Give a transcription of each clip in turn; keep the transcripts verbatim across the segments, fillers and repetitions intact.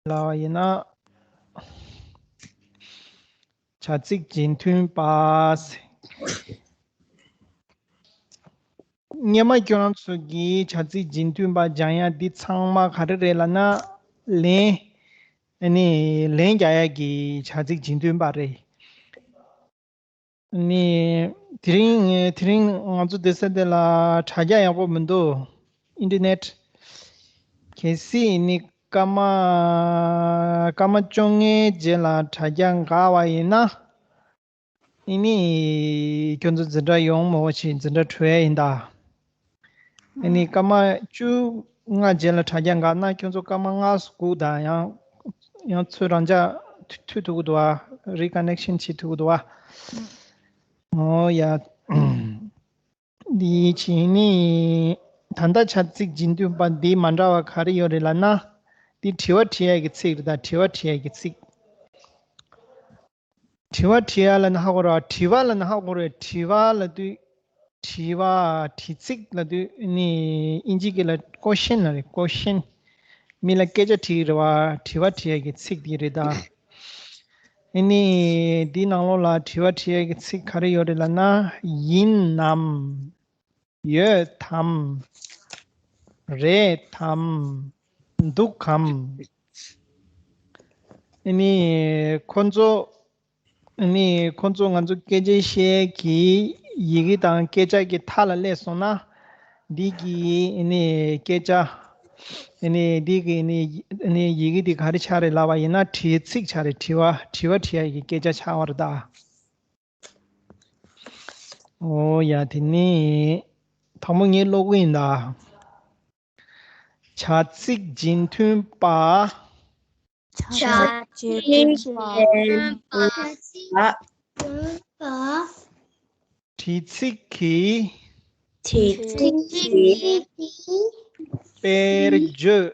ལབ་པ་ཡིན་ན། བྱ་ཚིག་རྗེས་མཐུན་པ། སྙན་མ་ཁྱོད་རང་ཚོ་གིས་བྱ་ཚིག་རྗེས་མཐུན་པ་སྦྱང་ཡ་འདི་ཚང་མ་ག་རེ་རེད་ལབ་ན། ལན། ཨ་ནི་ལན་རྒྱག་ཡ་གི་བྱ་ཚིག་རྗེས་མཐུན་པ་རེད། ནི། དེ་རིང་དེ་རིང་ང་ཚོ་སྡོད་ས་དེ་ལ་དྲ་རྒྱ་ཡག་པོ་མི་འདུག་ཨིན་ཊར་ནེཊ། གལ་སྲིད་ནི་སྐར་མ་སྐར་མ་བཅོ་ལྔའི་རྗེས་ལ་དྲ་རྒྱ་འགག་པ་ཡིན་ན། ཨི་ནི་ཁྱོད་ཚོ་འཛིན་གྲྭ་ཡོང་མ་འོང་ཞིག་འཛིན་གྲྭ་གྲོལ་ཡ་ཡིན་ད། ཨ་ནི་སྐར་མ་བཅོ་ལྔ་རྗེས་ལ་དྲ་རྒྱ་འགག་ན་ཁྱོད་ཚོ་སྐར་མ་ལྔ་སྒུག་དང་ཡང་ཡང་ཚུར་རང་འཇགས་མཐུད་ཐུབ་ཀྱི་འདུག་བ། རི་ཀ་ནེག་ཤན་བྱེད་ཐུབ་ཀྱི་འདུག་བ། ཨོ་ཡ། འདི་བྱས་ནི་ད་ལྟ་བྱ་ཚིག་རྗེས་མཐུན་པ་འདི་མ་འདྲ་བ་ག་རེ་ཡོད་རེད་ལབ་ན། འདི་དྲི་བ་དྲི་ཡ་གི་ཚིག་རེད་ད། དྲི་བ་དྲི་ཡ་གི་ཚིག་དྲི་བ་དྲི་ཡ་ལབ་ན་ཧ་གོ་རེད་བ། དྲི་བ་ལབ་ན་ཧ་གོ་རེད། དྲི་བ་ལབ་དུས། དྲི་བ། དྲི་ཚིག་ལབ་དུས་ནི་ཨིན་ཇི་སྐད་ལ་ཀོ་ཤན་ལབ་རེད། ཀོ་ཤན། མི་ལ་སྐད་ཆ་དྲི་གི་རེད་བ། དྲི་བ་དྲི་ཡ་གི་ཚིག་དེ་རེད་ད། ཨ་ནི་འདི་ནང་ལོགས་ལ་དྲི་བ་དྲི་ཡ་གི་ཚིག་ག་རེ་ཡོད་རེད་ལབ་ན། ཡིན་ནམ། ཡོད་དམ། རེད་དམ། འདུག་གམ། ཨ་ནི་ཁོ་ཚོ། ཨ་ནི་ཁོ་ཚོ་ང་ཚོ་སྐད་ཆ་བཤད་ཀྱི་ཡི་གེ་དང་སྐད་ཆ་གི་མཐའ་ལ་སླེབས་སོང་ན། འདི་གི་ཨ་ནི་སྐད་ཆ། ཨ་ནི་འདི་གི་ཨ་ནི་ཨ་ནི་ཡི་གེ་འདི་ག་རེ་ཆགས་རེད་ལབ་པ་ཡིན་ན། དྲི་ཚིག་ཆགས་རེད། དྲི་བ། དྲི་བ་དྲི་ཡ་གི་སྐད་ཆ་ཆགས་པ་རེད་ད། ཨོ་ཡ། དེ་ནི་དང་པོ་ངས་ཀློག་གི་ཡིན་ད། བྱ་ཚིག་རྗེས་མཐུན་པ། བྱ་ཚིག་རྗེས་མཐུན་པ། དྲི་ཚིག་གི། དྲི་ཚིག་གི། དཔེར་བརྗོད།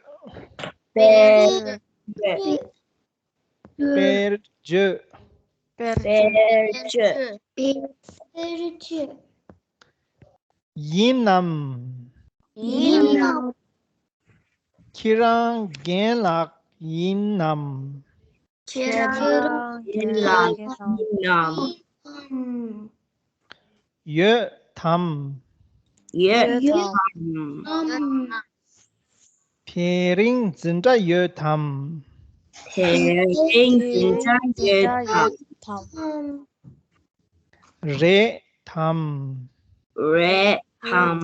དཔེར་བརྗོད། དཔེར་བརྗོད། དཔེར་བརྗོད། དཔེར་བརྗོད། ཡིན་ནམ། ཡིན་ནམ། ཁྱེད་རང་རྒན་ལགས་ཡིན་ནམ། ཁྱེད་རང་རྒན་ལགས་ཡིན་ནམ། ཡོད་དམ། ཡོད་དམ། དེ་རིང་འཛིན་གྲྭ་ཡོད་དམ། དེ་རིང་འཛིན་གྲྭ་ཡོད་དམ། རེད་དམ། རེད་དམ།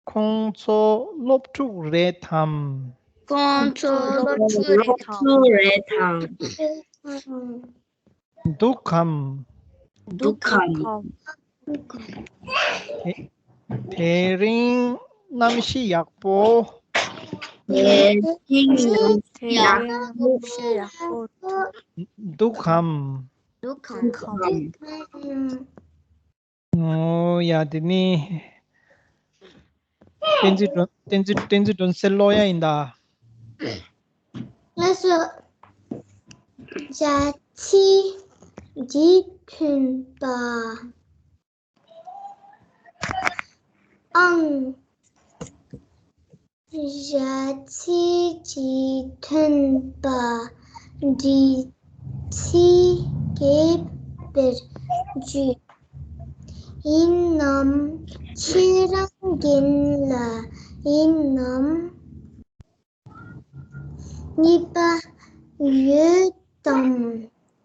ཁོང་ཚོ་སློབ་ཕྲུག་རེད་དམ། ཁོང་ཚོ་སློབ་ཕྲུག་རེད་དམ། འདུག་གམ། འདུག་གམ། དེ་དེ་རིང་གནམ་གཤིས་ཡག་པོ། དེ་རིང་གནམ་གཤིས་ཡག་པོ། འདུག་གམ། འདུག་གམ། ཨོ་ཡ། དེ་ནི་བསྟན་འཛིན་སྒྲོན། བསྟན་འཛིན། བསྟན་འཛིན་སྒྲོན་གསལ་ཀློག་ཡ་ཡིན་ད། ལགས་སོ། བྱ་ཚིག་རྗེས་མཐུན་པ། ཨང་། བྱ་ཚིག་རྗེས་མཐུན་པ། འབྲི་ཚིག་གི་དཔེར་བརྗོད། ཡིན་ནམ། ཁྱེད་རང་རྒན་ལགས་ཡིན་ནམ། གཉིས་པ། ཡོད་དམ།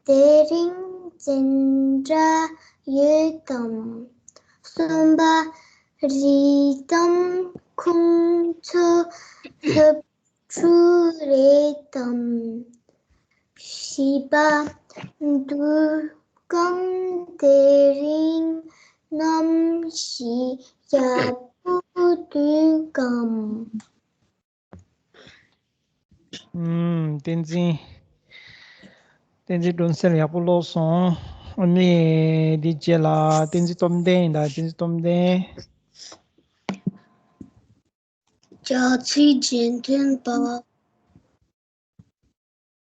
དེ་རིང་འཛིན་གྲྭ་ཡོད་དམ། གསུམ་པ། རེད་དམ། ཁོང་ཚོ་སློབ་ཕྲུག་རེད་དམ། བཞི་པ། འདུག་གམ། དེ་རིང་གནམ་གཤིས་ཡག་པོ་འདུག་གམ། ཨུམ། བསྟན་འཛིན། བསྟན་འཛིན་སྒྲོན་གསལ་ཡག་པོ་ཀློག་སོང་། ཨ་ནི་འདི་རྗེས་ལ་བསྟན་འཛིན་སྟོབས་ལྡན་ཡིན་ད། བསྟན་འཛིན་སྟོབས་ལྡན། བྱ་ཚིག་རྗེས་མཐུན་པ།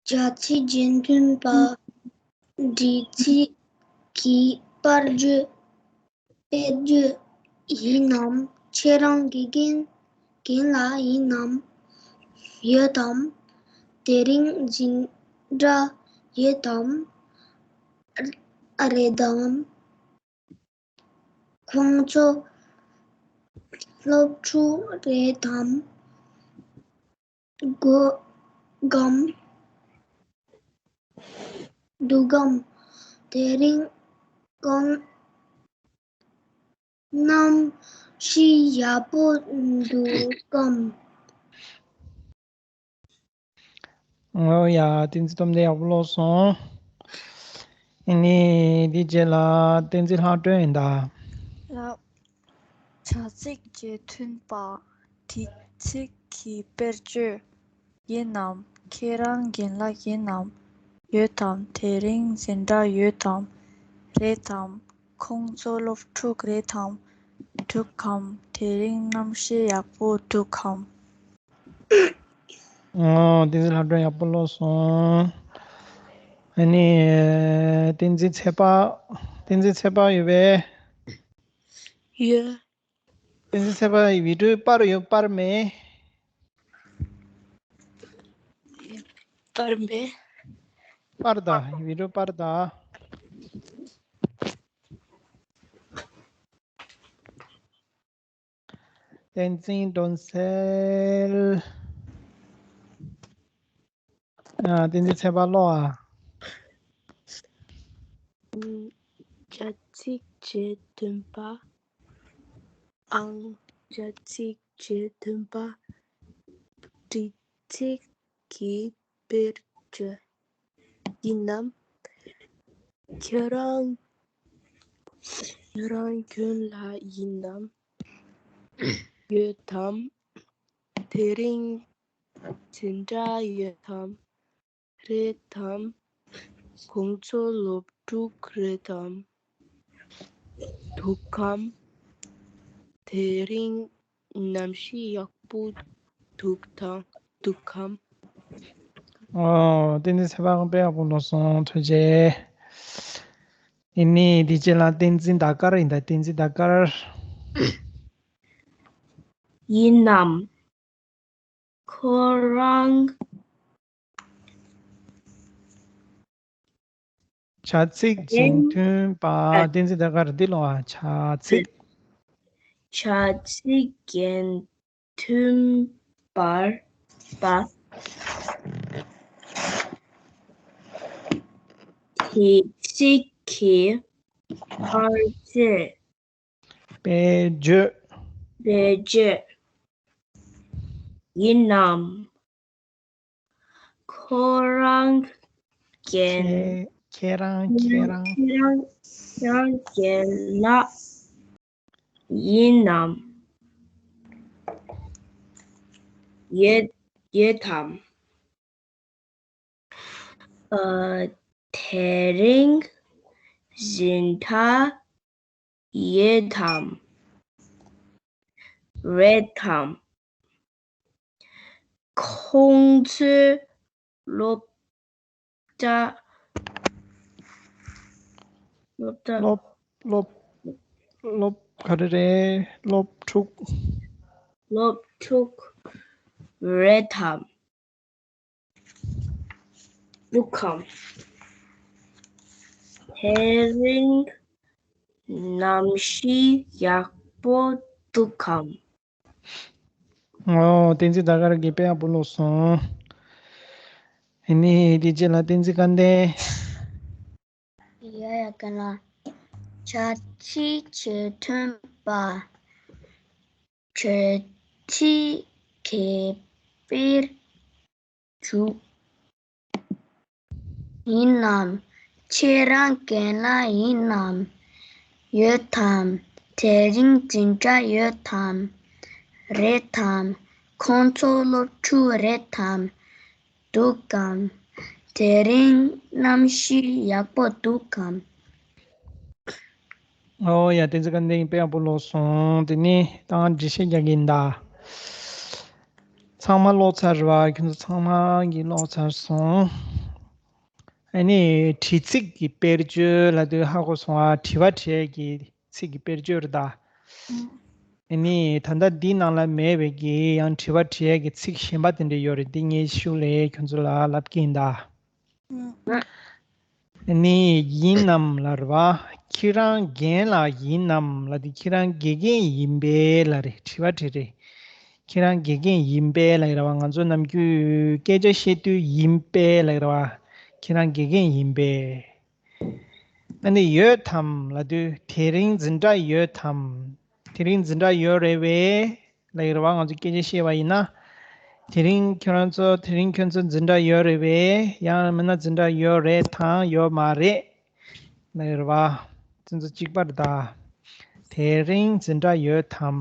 བྱ་ཚིག་རྗེས་མཐུན་པ། འབྲི་ཚིག་གི་དཔེར་བརྗོད། དཔེར་བརྗོད། ཡིན་ནམ། ཁྱེད་རང་དགེ་རྒན་རྒན་ལགས་ཡིན་ནམ། ཡོད་དམ། དེ་རིང་འཛིན་གྲྭ་ཡོད་དམ། རེད་དམ། ཁོང་ཚོ་སློབ་ཕྲུག་རེད་དམ། དགོས་གམ། འདུག་གམ། དེ་རིང་གང་གནམ་གཤིས་ཡག་པོ་འདུག་གམ། ཨོ་ཡ། བསྟན་འཛིན་སྟོབས་ལྡན་ཡག་པོ་ཀློག་སོང་། ཨ་ནི་འདི་རྗེས་ལ་བསྟན་འཛིན་ལྷག་སྒྲོན་ཡིན་ད། ལགས། བྱ་ཚིག་བརྗེ་མཐུན་པ། དྲི་ཚིག་གི་དཔེར་བརྗོད། ཡིན་ནམ། ཁྱེད་རང་རྒན་ལགས་ཡིན་ནམ། ཡོད་དམ། དེ་རིང་འཛིན་གྲྭ་ཡོད་དམ། རེད་དམ། ཁོང་ཚོ་སློབ་ཕྲུག་རེད་དམ། འདུག་གམ། དེ་རིང་གནམ་གཤིས་ཡག་པོ་འདུག་གམ། ཨོ། བསྟན་འཛིན་ལྷག་སྒྲོན་ཡག་པོ་ཀློག་སོང་། ཨ་ནི་བསྟན་འཛིན་ཚེ་དཔག་བསྟན་འཛིན་ཚེ་དཔག་ཡོད་པས། ཡོད། བསྟན་འཛིན་ཚེ་དཔག་བི་ཌིའོ་པར་ཡོད་པར་མེད། པར་མེད། པར་ད་བི་ཌིའོ་པར་ད། བསྟན་འཛིན་སྒྲོན་གསལ། ཨ། བསྟན་འཛིན་ཚེ་དཔག་ཀློག་ཨ། བྱ་ཚིག་བརྗེ་མཐུན་པ། ཨང་། བྱ་ཚིག་བརྗེ་མཐུན་པ། དྲི་ཚིག་གི་དཔེར་བརྗོད། ཡིན་ནམ། ཁྱེད་རང་ཁྱེད་རང་རྒན་ལགས་ཡིན་ནམ། ཡོད་དམ། དེ་རིང་འཛིན་གྲྭ་ཡོད་དམ། རེད་དམ། ཁོང་ཚོ་སློབ་ཕྲུག་རེད་དམ། འདུག་གམ། དེ་རིང་གནམ་གཤིས་ཡག་པོ་འདུག་དང་འདུག་གམ། ཨོ། བསྟན་འཛིན་ཚེ་དཔག་དཔེ་ཡག་པོ་ཀློག་སོང་། ཐུགས་རྗེ་ཆེ། ཨ་ནི་འདི་རྗེས་ལ་བསྟན་འཛིན་ཟླ་དཀར་ཡིན་ད། བསྟན་འཛིན་ཟླ་དཀར། ཡིན་ནམ། ཁོ་རང་། བྱ་ཚིག་བརྗེ་མཐུན་པ། ཨ། བསྟན་འཛིན་ཟླ་དཀར་འདི་ལོ། ཨ། བྱ་ཚིག་བྱ་ཚིག་བརྗེ་མཐུན་པར་པ། དྲི་ཚིག་གི་དཔེར་བརྗོད། དཔེར་བརྗོད། དཔེར་བརྗོད། ཡིན་ནམ། ཁོ་རང་རྒན། ཁྱེད་ཁྱེད་རང་ཁྱེད་རང་། ཁྱེད་རང་ཁྱེད་རང་རྒན་ལགས་ཡིན་ནམ། ཡོད་ཡོད་དམ། ཨ། དེ་རིང་འཛིན་གྲྭ་ཡོད་དམ། རེད་དམ། ཁོང་ཚོའི་སློབ་གྲྭ། སློབ་གྲྭ། སློབ་སློབ་སློབ་ག་རེ་རེད། སློབ་ཕྲུག་སློབ་ཕྲུག་རེད་དམ། འདུག་གམ། དེ་རིང་གནམ་གཤིས་ཡག་པོ་འདུག་གམ། ཨོ། བསྟན་འཛིན་ཟླ་དཀར་གྱིས་དཔེ་ཡག་པོ་ཀློག་སོང་། ཨ་ནི་དེ་རྗེས་ལ་བསྟན་འཛིན་སྐལ་ལྡན། ཡ་ཡ་ག་ལ། བྱ་ཚིག་བརྗེ་མཐུན་པ། བྱ་ཚིག་གི་དཔེར་བརྗོད། ཡིན་ནམ། ཁྱེད་རང་རྒན་ལགས་ཡིན་ནམ། ཡོད་དམ། དེ་རིང་འཛིན་གྲྭ་ཡོད་དམ། རེད་དམ། ཁོང་ཚོ་སློབ་ཕྲུག་རེད་དམ། འདུག་གམ། དེ་རིང་གནམ་གཤིས་ཡག་པོ་འདུག་གམ། ཨོ་ཡ། བསྟན་འཛིན་སྐལ་ལྡན་དཔེ་ཡག་པོ་ཀློག་སོང་། དེ་ནས་ད་འགྲེལ་བཤད་རྒྱག་གི་ཡིན་ད། ཚང་མ་ཀློག་ཚར་བ། ཁྱོད་ཚོ་ཚང་མ་གིས་ཀློག་ཚར་སོང་། ཨ་ནི་དྲི་ཚིག་གི་དཔེར་བརྗོད་ལབ་དུས་ཧ་གོ་སོང་ཨ། དྲི་བ་དྲི་ཡས་ཀྱི་ཚིག་གི་དཔེར་བརྗོད་རེད་ད། ཨང་། ཨ་ནི་ད་ལྟ་འདི་ནང་ལ་མེད་པའི་གི་ཡང་དྲི་བ་དྲི་ཡས་ཀྱི་ཚིག་གཞན་པ་དེ་འདྲ་ཡོད་རེད། འདི་ངས་ཤུགས་ལས་ཁྱོད་ཚོ་ལ་ལབ་ཀྱིན་གདའ། ཨ་ནི་ཡིན་ནམ་ལབ་རེད་བ། ཁྱེད་རང་རྒན་ལགས་ཡིན་ནམ་ལབ་དུས་ཁྱེད་རང་དགེ་རྒན་ཡིན་པས་ལབ་རེད། དྲི་བ་དྲིས་རེད། ཁྱེད་རང་དགེ་རྒན་ཡིན་པས་ལབ་ཡོད་རེད་བ། ང་ཚོ་ནམ་རྒྱུན་སྐད་ཆ་བཤད་དུས་ཡིན་པས་ལབ་ཡོད་རེད་བ། ཁྱེད་རང་དགེ་རྒན་ཡིན་པས། ཨ་ནི་ཡོད་དམ་ལབ་དུས་དེ་རིང་འཛིན་གྲྭ་ཡོད་དམ། དེ་རིང་འཛིན་གྲྭ་ཡོད་རེད་པས་ལབ་ཡོད་རེད་བ། ང་ཚོ་སྐད་ཆ་བཤད་པ་ཡིན་ན། དེ་རིང་ཁྱོད་རང་ཚོ་དེ་རིང་ཁྱོད་ཚོ་འཛིན་གྲྭ་ཡོད་རེད་པས། ཡང་མིན་ན་འཛིན་གྲྭ་ཡོད་རེད་དམ་ཡོད་མ་རེད་ལབ་ཡོད་རེད་བ། དེ་ཚོ་གཅིག་པ་རེད་ད། དེ་རིང་འཛིན་གྲྭ་ཡོད་དམ།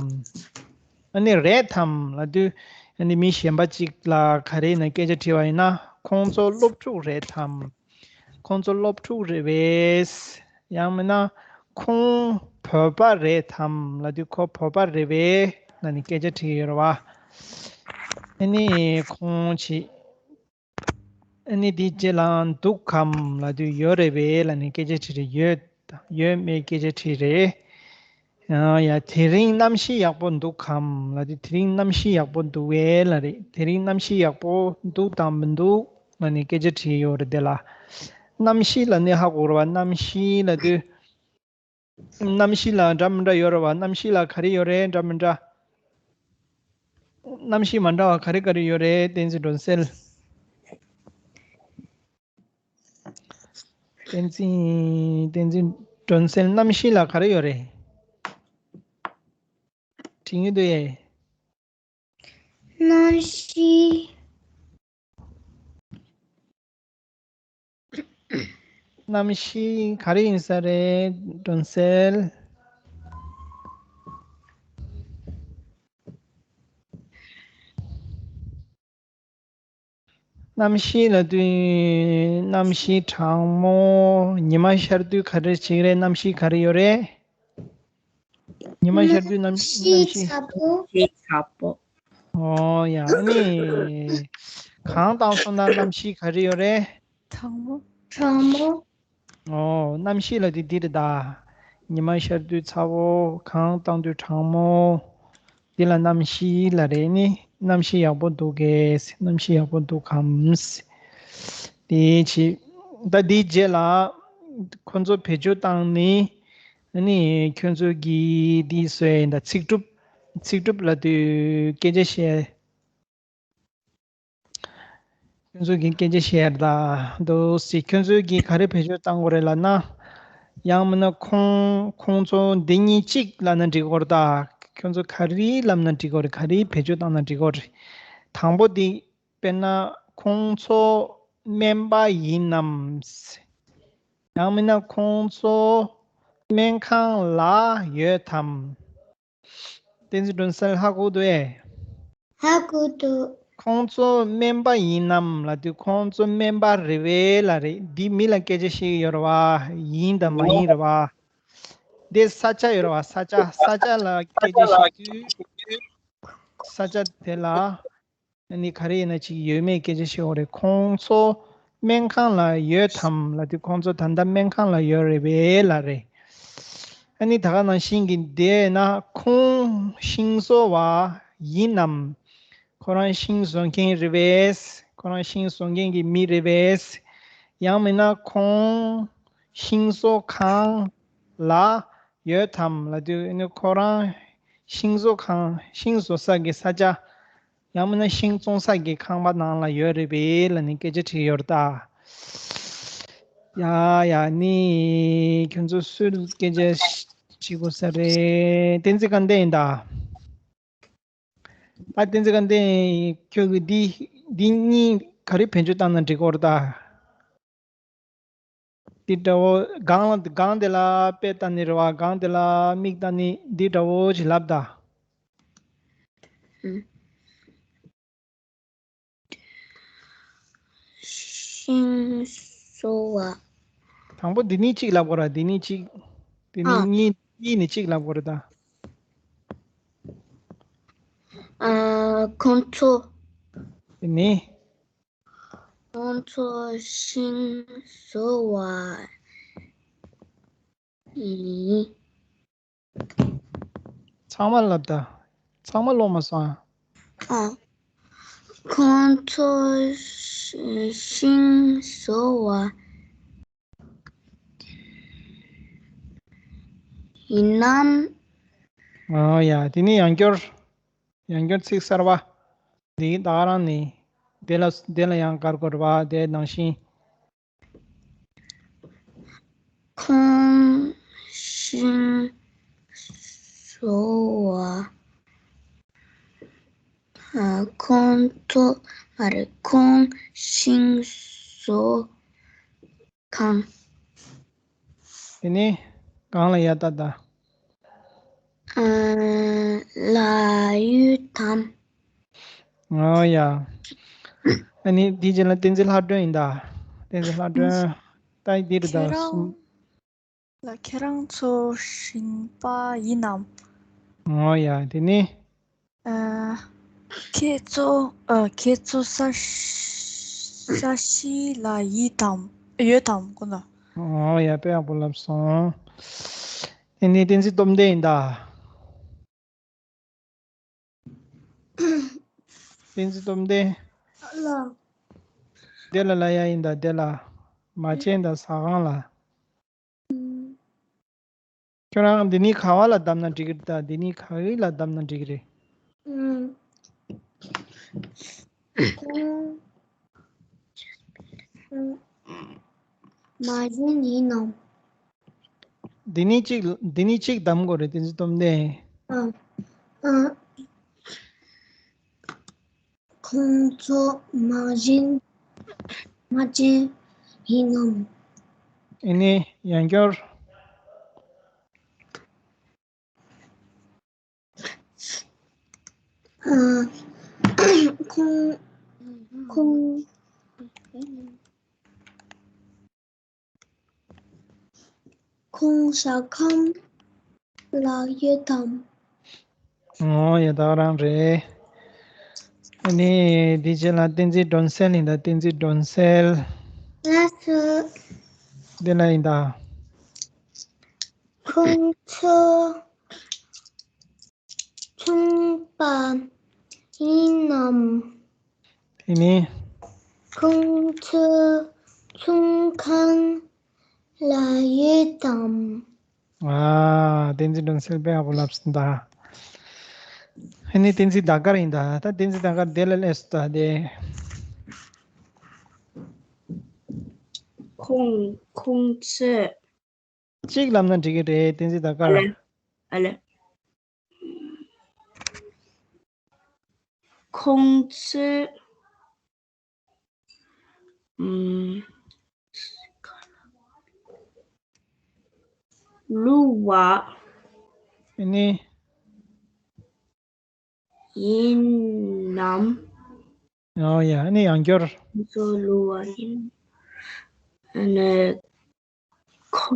ཨ་ནི་རེད་དམ་ལབ་དུས་ཨ་ནི་མི་གཞན་པ་གཅིག་ལ་ག་རེ་ཡིན་ན་སྐད་ཆ་དྲིས་པ་ཡིན་ན། ཁོང་ཚོ་སློབ་ཕྲུག་རེད་དམ། ཁོང་ཚོ་སློབ་ཕྲུག་རེད་པས། ཡང་མིན་ན་ཁོང་བོད་པ་རེད་དམ་ལབ་དུས་ཁོ་བོད་པ་རེད་པས་ལབ་ནས་སྐད་ཆ་དྲིས་ཡོད་རེད་བ། ཨ་ནི་ཁོང་ཆེ། ཨ་ནི་དེའི་རྗེས་ལ་འདུག་གམ་ལབ་དུས་ཡོད་རེད་པས་ལབ་ནས་སྐད་ཆ་དྲིས་རེད། ཡོད་ཡོད་མེད་སྐད་ཆ་དྲིས་རེད། ཡང་ཡ་དེ་རིང་གནམ་གཤིས་ཡག་པོ་འདུག་གམ་ལབ་དུས་དེ་རིང་གནམ་གཤིས་ཡག་པོ་འདུག་པས་ལབ་རེད། དེ་རིང་གནམ་གཤིས་ཡག་པོ་འདུག་དང་མི་འདུག་ལབ་ནས་སྐད་ཆ་དྲིས་ཡོད་རེད་དེ་ལ། གནམ་གཤིས་ལབ་ནས་ཧ་གོ་རེད་བ། གནམ་གཤིས་ལབ་དུས། གནམ་གཤིས་ལ་འདྲ་མི་འདྲ་ཡོད་རེད་བ། གནམ་གཤིས་ལ་ག་རེ་ཡོད་རེད། འདྲ་མི་འདྲ། གནམ་གཤིས་མ་འདྲ་བ་ག་རེ་ག་རེ་ཡོད་རེད། བསྟན་འཛིན་སྒྲོན་གསལ། བསྟན་འཛིན་བསྟན་འཛིན་སྒྲོན་གསལ། གནམ་གཤིས་ལ་ག་རེ་ཡོད་རེད། དྲན་གྱི་འདུག་ཨེ། གནམ་གཤིས། གནམ་གཤིས་ག་རེ་ཡིན་ས་རེད། སྒྲོན་གསལ། གནམ་གཤིས་ལབ་དུས་གནམ་གཤིས་གྲང་མོ། ཉི་མ་ཤར་དུས་ག་རེ་བྱེད་ཀྱི་རེད། གནམ་གཤིས་ག་རེ་ཡོད་རེད། ཉི་མ་ཤར་དུས་གནམ་གཤིས། གནམ་གཤིས་ཚ་པོ། གཤིས་ཚ་པོ། ཨོ་ཡ། ཨ་ནི་གངས་བཏང་སོང་ན་གནམ་གཤིས་ག་རེ་ཡོད་རེད། གྲང་མོ། གྲང་མོ། ཨོ་གནམ་གཤིས་ལབ་དུས་འདི་རེད་ད། ཉི་མ་ཤར་དུས་ཚ་བོ། གངས་བཏང་དུས་གྲང་མོ། འདི་ལ་གནམ་གཤིས་ལབ་རེད། ནི་གནམ་གཤིས་ཡག་པོ་འདུག་གས། གནམ་གཤིས་ཡག་པོ་འདུག་གམ། དེ་བྱས། ད་འདིའི་རྗེས་ལ་ཁོ་ཚོ་བེད་སྤྱོད་བཏང་ནི། ཨ་ནི་ཁྱོད་ཚོ་གིས་འདི་བཟོས་ཡིན་ད། ཚིག་གྲུབ། ཚིག་གྲུབ་ལབ་དུས་སྐད་ཆ་བཤད། ཁྱོད་ཚོ་གིས་སྐད་ཆ་བཤད་ད་འདུག་སེ། ཁྱོད་ཚོ་གིས་ག་རེ་བེད་སྤྱོད་བཏང་དགོས་རེད་ལབ་ན། ཡང་མིན་ན་ཁོང་ཁོང་ཚོ་འདི་གཉིས་གཅིག་ལབ་ན་འགྲིག་གི་རེད་ད། ཁྱོད་ཚོ་ག་རེ་ལབ་ན་འགྲིག་གི་རེད། ག་རེ་བེད་སྤྱོད་བཏང་ན་འགྲིག་གི་རེད། དང་པོ་འདི། དཔེར་ན་ཁོང་ཚོ་སྨན་པ་ཡིན་ནམ། ཡང་མིན་ན་ཁོང་ཚོ་སྨན་ཁང་ལ་ཡོད་དམ། བསྟན་འཛིན་སྒྲོན་གསལ་ཧ་གོ་འདུག་ཨེ། ཧ་གོ་འདུག་ཁོང་ཚོ་སྨན་པ་ཡིན་ནམ་ལབ་དུས་ཁོང་ཚོ་སྨན་པ་རེད་པས་ལབ་རེད། འདི་མི་ལ་སྐད་ཆ་བཤད་ཀྱི་ཡོད་རེད་བ། ཡིན་དང་མ་ཡིན་རེད་བ། འདི་ས་ཆ་ཡོད་རེད་བ། ས་ཆ། ས་ཆ་ལ་སྐད་ཆ་བཤད་དུས། ས་ཆ་དེ་ལ་ཨ་ནི་ག་རེ་ཡིན་ན་ཅིག་ཡོད་མེད་སྐད་ཆ་བཤད་དགོས་རེད། ཁོང་ཚོ་སྨན་ཁང་ལ་ཡོད་དམ་ལབ་དུས་ཁོང་ཚོ་ད་ལྟ་སྨན་ཁང་ལ་ཡོད་རེད་པས་ལབ་རེད། ཨ་ནི་ད་ག་ནང་བཞིན་གྱི་དེ་ན་ཁོང་ཤིང་བཟོ་བ་ཡིན་ནམ། ཁོ་རང་ཤིང་བཟོ་མཁན་རེད་པས། ཁོ་རང་ཤིང་བཟོ་མཁན་གྱི་མི་རེད་པས། ཡང་མིན་ན་ཁོང་ཤིང་བཟོ་ཁང་ལ་ཡོད་དམ་ལབ་དུས་ཨ་ནི་ཁོ་རང་ཤིང་བཟོ་ཁང་། ཤིང་བཟོ་ས་གི་ས་ཆ། ཡང་མིན་ན་ཤིང་བཙོང་ས་གི་ཁང་པ་ནང་ལ་ཡོད་རེད་པས་ལབ་ནས་སྐད་ཆ་དྲིས་ཡོད་རེད་ད། ཡ་ཡ། ནི་ཁྱོད་ཚོ་སུས་སྐད་ཆ་དྲི་དགོས་ས་རེད། བསྟན་འཛིན་དགའ་ལྡན་ཡིན་ད། ད་བསྟན་འཛིན་དགའ་ལྡན། ཁྱོད་ཀྱིས་འདི་འདི་གཉིས་ག་རེ་བེད་སྤྱོད་བཏང་ན་འགྲིག་གི་རེད་ད། འདི་འདྲ་བོ་སྒང་ལ་སྒང་དེ་ལ་དཔེ་ལྟ་ནི་རེད་བ། སྒང་དེ་ལ་མིག་ལྟ་ནི་འདི་འདྲ་བོ་ཞིག་ལབ་ད། ཤིང་བཟོ་བ། དང་པོ་འདི་ནི་གཅིག་ལབ་དགོས་ར། འདི་ནི་གཅིག་འདི་ནི་ཨ། གཉིས། གཉིས་ནི་གཅིག་ལབ་དགོས་རེད་ད། ཨ། ཁོང་ཚོ། དེ་ནི། ཁོང་ཚོ་ཤིང་བཟོ་བ་ཡིན། ཚང་མ་ལབ་ད། ཚང་མ་ཀློག་མ་སོང་ཨ། ཨ། ཁོང་ཚོ་ཤིང་བཟོ་བ་ཡིན་ནམ། ཨོ་ཡ། དེ་ནི་ཡང་བསྐྱར། ཡང་བསྐྱར་ཚིག་གསར་པ། འདི་ད་ག་རང་ནི། དེ་ལ་དེ་ལ་ཡང་དཀར་པོ་རེད་པ། དེ་ནང་བཞིན། ཁོང་ཤིང་བཟོ་བ། ཨ། ཁོང་ཚོ་མ་རེད། ཁོང་ཤིང་བཟོ་ཁང་། དེ་ནས་གང་ལ་ཡ་ད་ད། ཨ། ལ་ཡོད་དམ། ཨོ་ཡ། ཨ་ནི་དེའི་རྗེས་ལ་བསྟན་འཛིན་ལྷ་སྒྲོན་ཡིན་ད། བསྟན་འཛིན་ལྷ་སྒྲོན། ད་འདི་རེད་ད། ཁྱེད་རང་གསུམ། ལ། ཁྱེད་རང་ཚོ་ཞིང་པ་ཡིན་ནམ། ཨོ་ཡ། དེ་ནི། ཨ། ཁྱེད་ཚོ། ཨ། ཁྱེད་ཚོ་ས་ས་གཞི་ལ་ཡིད་དམ། ཡོད་དམ་ཁོ་ན། ཨོ་ཡ། དཔེ་ཡག་པོ་ལབ་སོང་། དེ་ནི་བསྟན་འཛིན་སྟོབས་ལྡན་ཡིན་ད། བསྟན་འཛིན་སྟོབས་ལྡན། ལ། དེ་ལ་ལ་ཡ་ཡིན་ད། དེ་ལ། མ་བྱན་ད་ཟ་ཁང་ལ། ཁྱོད་རང་འདི་ནི་ག་བ་ལ་བདམས་ན་འགྲིག་གི་རེད་ད། འདི་ནི་ག་རེ་ལ་བདམས་ན་འགྲིག་གི་རེད། ཨུམ། ཁོང་། ཁོང་། མ་བྱན་ཡིན་ནམ། འདི་ནི་གཅིག་འདི་ནི་གཅིག་བདམས་དགོས་རེད། བསྟན་འཛིན་སྟོབས་ལྡན། ཨ། ཨ། ཁོང་ཚོ་མ་བྱན། མ་བྱན་ཡིན་ནམ། ཨེ་ནི་ཡང་བསྐྱར། ཨ། ཁོང་། ཁོང་། ཁོང་ཟ་ཁང་ལ་ཡོད་དམ། ཨོ་ཡ། ད་ག་རང་རེད། ཨ་ནི་དེའི་རྗེས་ལ་བསྟན་འཛིན་སྒྲོན་གསལ་ཡིན་ད། བསྟན་འཛིན་སྒྲོན་གསལ། ལགས་སོ། འདི་ལ་ཡིན་ད། ཁོང་ཚོ་ཚོང་པ་ཡིན་ནམ། དེ་ནི། ཁོང་ཚོ་ཚོང་ཁང་ལ་ཡོད་དམ། ཨ། བསྟན་འཛིན་སྒྲོན་གསལ་དཔེ་ཡག་པོ་ལབ་སོང་ད། ཨ་ནི་བསྟན་འཛིན་ཟླ་དཀར་ཡིན་ད། ད་བསྟན་འཛིན་ཟླ་དཀར་དེ་ལ་སླེབས་སོང་ད་དེ། ཁོང་ཁོང་ཚོས། གཅིག་ལབ་ན་འགྲིག་གི་རེད། བསྟན་འཛིན་ཟླ་དཀར། ཨ་ལེ། ཨ་ལེ། ཁོང་ཚོས། ཨུམ། བསླུ་བ། ཨ་ནི། ཡིན་ནམ། ཨོ་ཡ། ཨ་ནི་ཡང་བསྐྱར། ཁོང་ཚོ་བསླུ་བ་ཡིན། ཨ་ནི། ཁོ།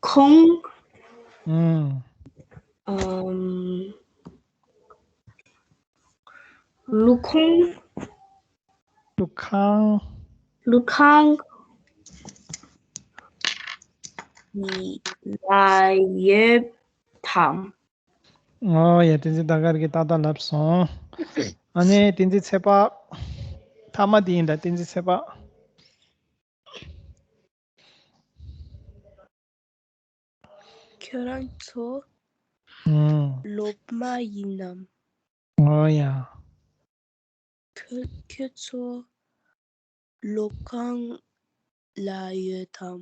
ཁོང་། ཨུམ། ཨམ། ལུ་ཁོང་། ལུ་ཁང་། ལུ་ཁང་ལ་ཡོད་དམ། ཨོ་ཡ། བསྟན་འཛིན་ཟླ་དཀར་གྱིས་ཏག་ཏག་ལབ་སོང་། ཨ་ནི་བསྟན་འཛིན་ཚེ་དཔག་མཐའ་མ་དེ་ཡིན་ད། བསྟན་འཛིན་ཚེ་དཔག་ཁྱོད་རང་ཚོ་ཨུམ། སློབ་མ་ཡིན་ནམ། ཨོ་ཡ། ཁྱོད་ཁྱོད་ཚོ་སློབ་ཁང་ལ་ཡོད་དམ།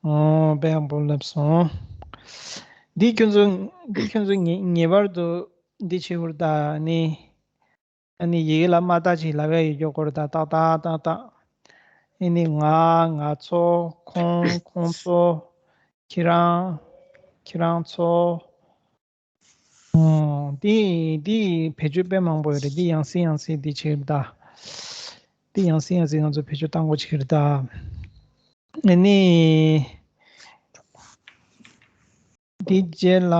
ཨོ། དཔེ་ཡག་པོ་ལབ་སོང་། འདི་ཁྱོད་ཚོ་འདི་ཁྱོད་ཚོ་ངེས་ངེས་པར་དུ་འདི་བྱེད་དགོས་རེད་ད། ནི། ཨ་ནི་ཡི་གེ་ལ་མ་བརྟགས་ཅིག་ལབ་ཡ་ཡོད་རྒྱུ་སྐོར་དང་ཏག་ཏག་ཏག་ཏག་ཨ་ནི་ང་། ང་ཚོ། ཁོང་། ཁོང་ཚོ། ཁྱེད་རང་། ཁྱེད་རང་ཚོ། ཨོ། འདི་འདི་བེད་སྤྱོད་དཔེ་མང་པོ་ཡོད་རེད། འདི་ཡང་སེ་ཡང་སེ་འདི་བྱེད་རེད་ད། འདི་ཡང་སེ་ཡང་སེ་ང་ཚོ་བེད་སྤྱོད་གཏང་དགོས་བྱེད་རེད་ད། ཨ་ནི། འདི་རྗེས་ལ།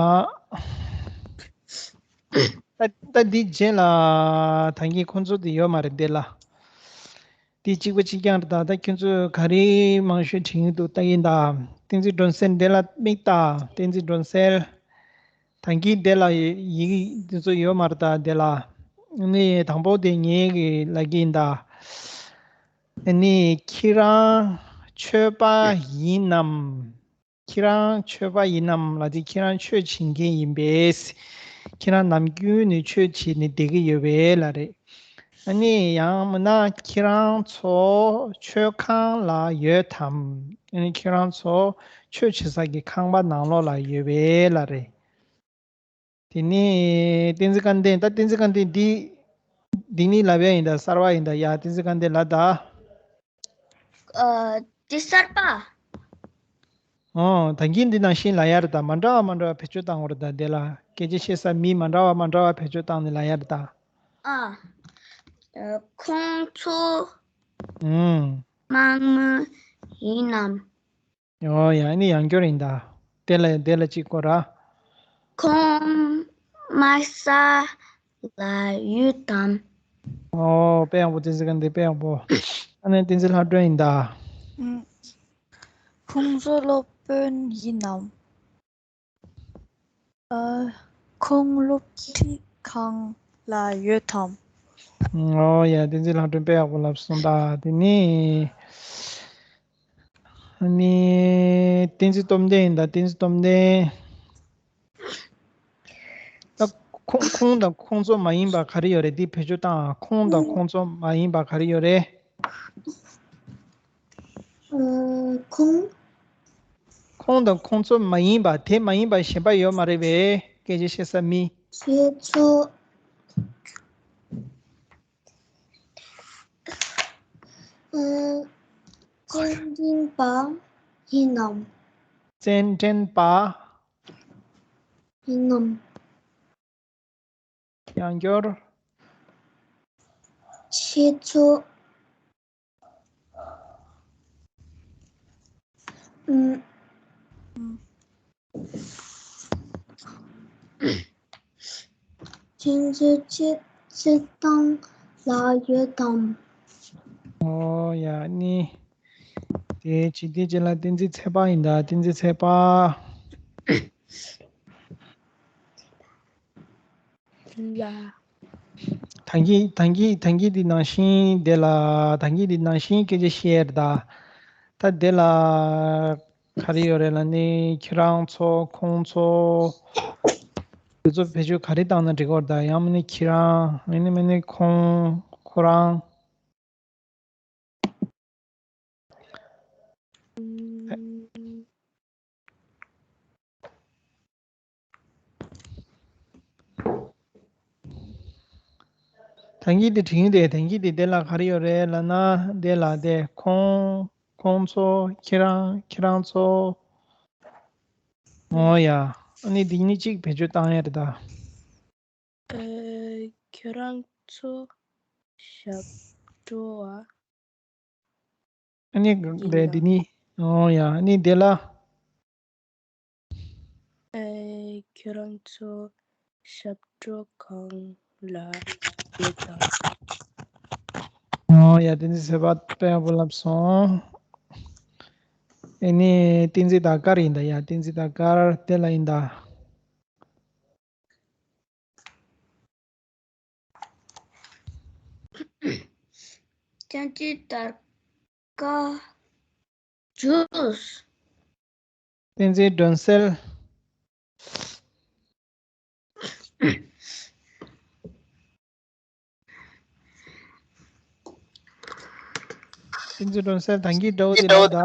ད་ད་འདི་རྗེས་ལ་ད་གིན་ཁོང་ཚོ་འདི་ཡོད་མ་རེད་འདི་ལ། འདི་གཅིག་པ་གཅིག་རྐྱང་རེད་ད། ད་ཁྱོད་ཚོས་ག་རེ་མང་ཤོས་དྲན་གྱི་འདུག་ལྟ་གིན་ད། བསྟན་འཛིན་སྒྲོན་གསལ་འདི་ལ་དམིགས་ད། བསྟན་འཛིན་སྒྲོན་གསལ། ད་གིན་དེ་ལ་ཡི་གེ་འདི་ཚོ་ཡོད་མ་རེད་ད། དེ་ལ་ནི་དང་པོ་དེ་ངེད་ཀྱི་ལ་གིན་ད། ནི་ཁྱེད་རང་ཆོས་པ་ཡིན་ནམ། ཁྱེད་རང་ཆོས་པ་ཡིན་ནམ་ལ་དེ། ཁྱེད་རང་ཆོས་བྱེད་མཁན་ཡིན་པས། ཁྱེད་རང་ནམ་རྒྱུན་ནས་ཆོས་བྱེད་ནས་བསྡད་ཀྱི་ཡོད་པས་ལ་རེད། ཨ་ནི་ཡང་མིན་ན་ཁྱེད་རང་ཚོ་ཆོས་ཁང་ལ་ཡོད་དམ། ཨ་ནི་ཁྱེད་རང་ཚོ་ཆོས་བྱེད་ས་ཀྱི་ཁང་པ་ནང་ལོགས་ལ་ཡོད་པས་ལ་རེད། དེ་ནས་བསྟན་འཛིན་སྐལ་ལྡན། ད་བསྟན་འཛིན་སྐལ་ལྡན་འདི་འདི་ནི་ལབ་ཡ་ཡིན་ད། གསར་པ་ཡིན་ད། ཡ་བསྟན་འཛིན་སྐལ་ལྡན་ལབ་ད། ཨ། འདི་གསར་པ། ཨོ། ད་གིན་འདི་ནང་བཞིན་ལབ་ཡ་རེད་ད། མ་འདྲ་བ་མ་འདྲ་བ་བེད་སྤྱོད་བཏང་བ་རེད་ད། དེ་ལ་སྐད་ཆ་བཤད་ས་མི་མ་འདྲ་བ་མ་འདྲ་བ་བེད་སྤྱོད་བཏང་ནས་ལབ་ཡ་རེད་ད། ཨ། ཨ། ཁོང་ཚོ། ཨུམ། དམག་མི་ཡིན་ནམ། ཨོ་ཡ། ཨ་ནི་ཡང་སྐྱོར་ཡིན་ད། དེ་ལ་དེ་ལ་གཅིག་གོ་ར། ཁོང་དམག་ས་ལ་ཡོད་དམ། ཨོ། དཔེ་ཡག་པོ། བསྟན་འཛིན་སྐལ་ལྡན། དཔེ་ཡག་པོ། ཨ་ནི་བསྟན་འཛིན་ལྷ་སྒྲོན་ཡིན་ད། ཨུམ། ཁོང་ཚོ་སློབ་དཔོན་ཡིན་ནམ། ཨ། ཁོང་སློབ་ཁྲིད་ཁང་ལ་ཡོད་དམ། ཨོ་ཡ། བསྟན་འཛིན་ལྷ་སྒྲོན་དཔེ་ཡག་པོ་ལབ་སོང་ད། དེ་ནི། ཨ་ནི་བསྟན་འཛིན་སྟོབས་ལྡན་ཡིན་ད། བསྟན་འཛིན་སྟོབས་ལྡན། ད་ཁོང་ཁོང་དང་ཁོང་ཚོ་མ་ཡིན་པ་ག་རེ་ཡོད་རེད། འདི་བེད་སྤྱོད་བཏང་། ཁོང་དང་ཁོང་ཚོ་མ་ཡིན་པ་ག་རེ་ཡོད་རེད། ཨ། ཁོང་། ཁོང་དང་ཁོང་ཚོ་མ་ཡིན་པ། དེ་མ་ཡིན་པ་གཞན་པ་ཡོད་མ་རེད་པས། སྐད་ཆ་བཤད་ས་མི། ཁྱེད་ཚོ། ཨ། བཙན་དྲན་པ་ཡིན་ནམ། བཙན་དྲན་པ་ཡིན་ནམ། ཡང་སྐྱོར། ཁྱེད་ཚོ། ཨུམ། ཁྱེད་ཚོ་ཆེ་ཆེ་ཐང་ལ་ཡོད་དམ། ཨོ་ཡ། ནི། དེ་ཇི་དེ་ཇི་ལ་བསྟན་འཛིན་ཚེ་དཔག་ཡིན་ད། བསྟན་འཛིན་ཚེ་དཔག། ལ། ད་གིན་ད་གིན་ད་གིན་འདི་ནང་བཞིན་དེ་ལ། ད་གིན་འདི་ནང་བཞིན་སྐད་ཆ་བཤད་ད། ད་དེ་ལ་ག་རེ་ཡོད་རེད་ལབ་ན། ཁྱེད་རང་ཚོ། ཁོང་ཚོ། དེ་ཚོ་བེད་སྤྱོད་ག་རེ་བཏང་ན་འགྲིག་གི་རེད་ད། ཡང་མིན་ན་ཁྱེད་རང་། ཨ་ནི་མིན་ན་ཁོང་། ཁོ་རང་། ད་གིན་དེ་དྲིས་ཏེ། ད་གིན་དེ་དེ་ལ་ག་རེ་ཡོད་རེད་ལབ་ན། དེ་ལ་དེ་ཁོང་། ཁོང་ཚོ། ཁྱེད་རང་། ཁྱེད་རང་ཚོ། ཨོ་ཡ། ཨ་ནི་འདི་ནི་གཅིག་བེད་སྤྱོད་བཏང་ཡ་རེད་ད། ཨ། ཁྱེད་རང་ཚོ་ཞབས་བྲོ་བ། ཨ་ནི་ཡིན་དེ་ལ། འདི་ནི། ཨོ་ཡ། ཨ་ནི་དེ་ལ། ཨེ། ཁྱེད་རང་ཚོ་ཞབས་བྲོ་ཁང་ལ་ཡོད་དམ། ཨོ་ཡ། བསྟན་འཛིན་ཚེ་དཔག་དཔེ་ཡག་པོ་ལབ་སོང་། ཨེ་ནི་བསྟན་འཛིན་དར་དཀར་ཡིན་ད། ཡ། བསྟན་འཛིན་དར་དཀར་དེ་ལ་ཡིན་ད། བསྟན་འཛིན་དར་དཀར། ཇུས། བསྟན་འཛིན་སྒྲོན་གསལ། བསྟན་འཛིན་སྒྲོན་གསལ་ད་གིན་འདྲ་བོ་དེ་ལབ་ད།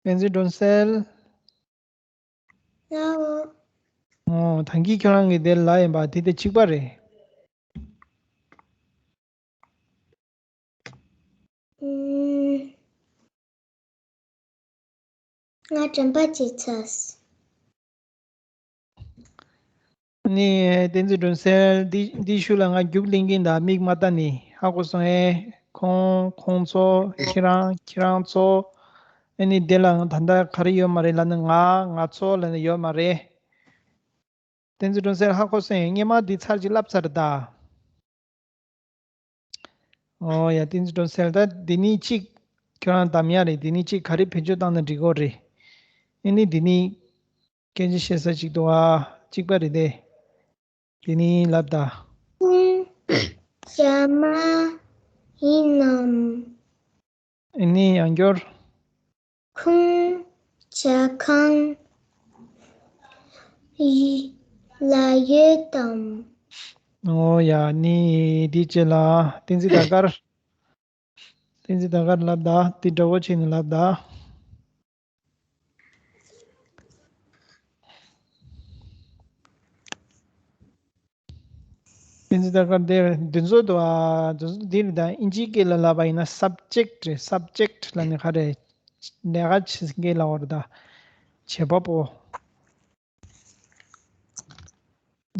བསྟན་འཛིན་སྒྲོན་གསལ། ཡང་། ཨོ། ད་གིན་ཁྱོད་རང་གིས་དེ་ལབ་ཡིན་པ་དེ་དེ་གཅིག་པ་རེད། ཨུམ། ང་དྲན་པ་བརྗེད་ཚར། ནི་བསྟན་འཛིན་སྒྲོན་གསལ། འདི་འདི་ཤུལ་ལ་ང་རྒྱུགས་ལེན་གིན་ད། མིག་མ་བལྟ་ནི། ཧ་གོ་སོང་ཨེ། ཁོང་ཁོང་ཚོ། ཁྱེད་རང་ཁྱེད་རང་ཚོ། ཨ་ནི་དེ་ལ་ད་ལྟ་ག་རེ་ཡོད་མ་རེད་ལབ་ན། ང་ང་ཚོ་ལབ་ནས་ཡོད་མ་རེད། བསྟན་འཛིན་སྒྲོན་གསལ་ཧ་གོ་སོང་ཨེ། སྔས་མ་འདི་ཚར་གཅིག་ལབ་ཚར་ད། ཨོ་ཡ། བསྟན་འཛིན་སྒྲོལ་གསལ། ད་འདི་ནི་གཅིག་ཁྱོད་རང་གདམ་ཡ་རེད། འདི་ནི་གཅིག་ག་རེ་བེད་སྤྱོད་བཏང་ན་འགྲིག་གོ་རེད། ཨེ་ནི་འདི་ནི་སྐད་ཆ་བཤད་ས་གཅིག་འདུག་ཨ། གཅིག་པ་རེད་དེ། འདི་ནི་ལབ་ད། ཁོང་ཇ་མ་ཡིན་ནམ། ཨེ་ནི་ཡང་སྐྱོར། ཁོང་ཇ་ཁང་ཡི་ལ་ཡོད་དམ། ཨོ་ཡ། ནི་འདི་བྱས་ལ་བསྟན་འཛིན་ཟླ་དཀར། བསྟན་འཛིན་ཟླ་དཀར་ལབ་ད། འདི་འདྲ་བོ་བྱས་ནས་ལབ་ད། བསྟན་འཛིན་ཟླ་དཀར་དེ་འདི་ཚོ་འདུག་ཨ། འདི་ཚོ་འདི་རེད་ད། ཨིན་ཇིའི་སྐད་ལ་ལབ་པ་ཡིན་ན་སབ་ཇེག་རེད། སབ་ཇེག་ལབ་ནས་ག་རེ། ལས་ཀ་བྱེད་སའི་སྐད་ལ་འོ་རེད་ད། བྱེད་པ་པོ།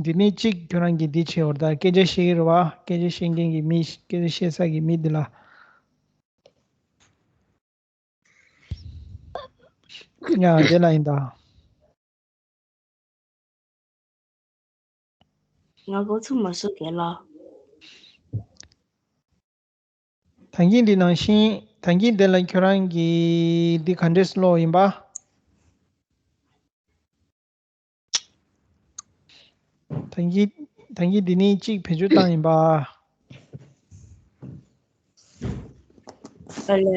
འདི་ནི་གཅིག་ཁྱོད་རང་གིས་འདི་བྱེད་འོ་རེད་ད། སྐད་ཆ་བཤད་ཀྱི་རེད་བ། སྐད་ཆ་བཤད་མཁན་གྱི་མི། སྐད་ཆ་བཤད་ས་གི་མི་འདི་ལ། ཡ། དེ་ལ་ཡིན་ད། ང་འགོ་ཚུགས་མ་སོང་གས་ལ། ད་གིན་འདི་ནང་བཞིན། ད་གིན་དེ་ལ་ཁྱོད་རང་གིས་འདི་ག་འདྲས་ཀློག་ཡིན་པ། ད་གིན། ད་གིན་འདི་ནི་གཅིག་བེད་སྤྱོད་བཏང་ཡིན་པ། ཨ་ལེ།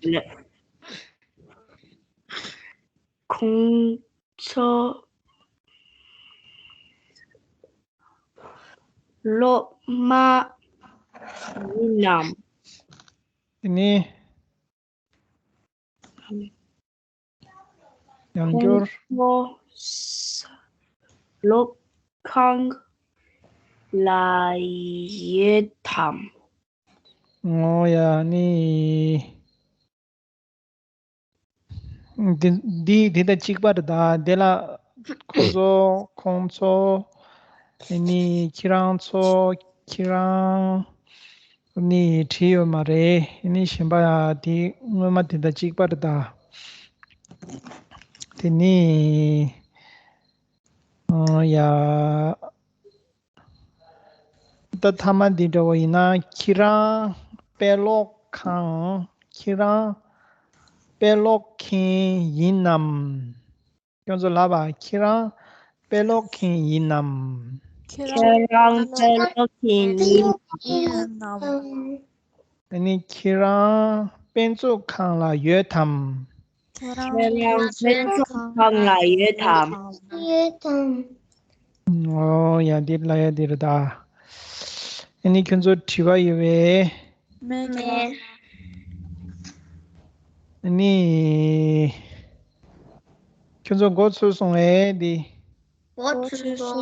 ཨ་ལེ། ཁོང་ཚོ་སློབ་མ་ཡིན་ནམ། དེ་ནི། ཡང་སྐྱོར། ཁོང་ཚོ་སློབ་ཁང་ལ་ཡོད་དམ། ཨོ་ཡ། ནི། འདི་འདི་འདི་དང་གཅིག་པ་རེད་ད། དེ་ལ་ཁོ་ཚོ། ཁོང་ཚོ། ཨ་ནི་ཁྱེད་རང་ཚོ། ཁྱེད་རང་ནི་བྲིས་ཡོད་མ་རེད། ཨ་ནི་གཞན་པ་དེ་སྔོན་མ་དེ་དང་གཅིག་པ་རེད་ད། དེ་ནི། ཨ་ཡ། ད་མཐའ་མ་འདི་འདྲ་བོ་ཡིན་ན། ཁྱེད་རང་དཔེ་ཀློག་ཁང་། ཁྱེད་རང་དཔེ་ཀློག་མཁན་ཡིན་ནམ། ཁྱོད་ཚོ་ལབ་པ། ཁྱེད་རང་དཔེ་ཀློག་མཁན་ཡིན་ནམ། ཁྱེད་རང་དཔེ་ཀློག་མཁན་ཡིན་ནམ། ཨ་ནི་ཁྱེད་རང་དཔེ་མཛོད་ཁང་ལ་ཡོད་དམ། ཁྱེད་རང་དཔེ་མཛོད་ཁང་ལ་ཡོད་དམ། ཡོད་དམ། ཨོ་ཡ། འདི་ལ་ཡ་འདི་རེད་ད། ཨ་ནི་ཁྱོད་ཚོ་དྲི་བ་ཡོད་པས། མེད། ཨ་ནི་ཁྱོད་ཚོ་མགོ་ཚོས་སོང་ངས་འདི། འགོ་ཚོས་སོང་།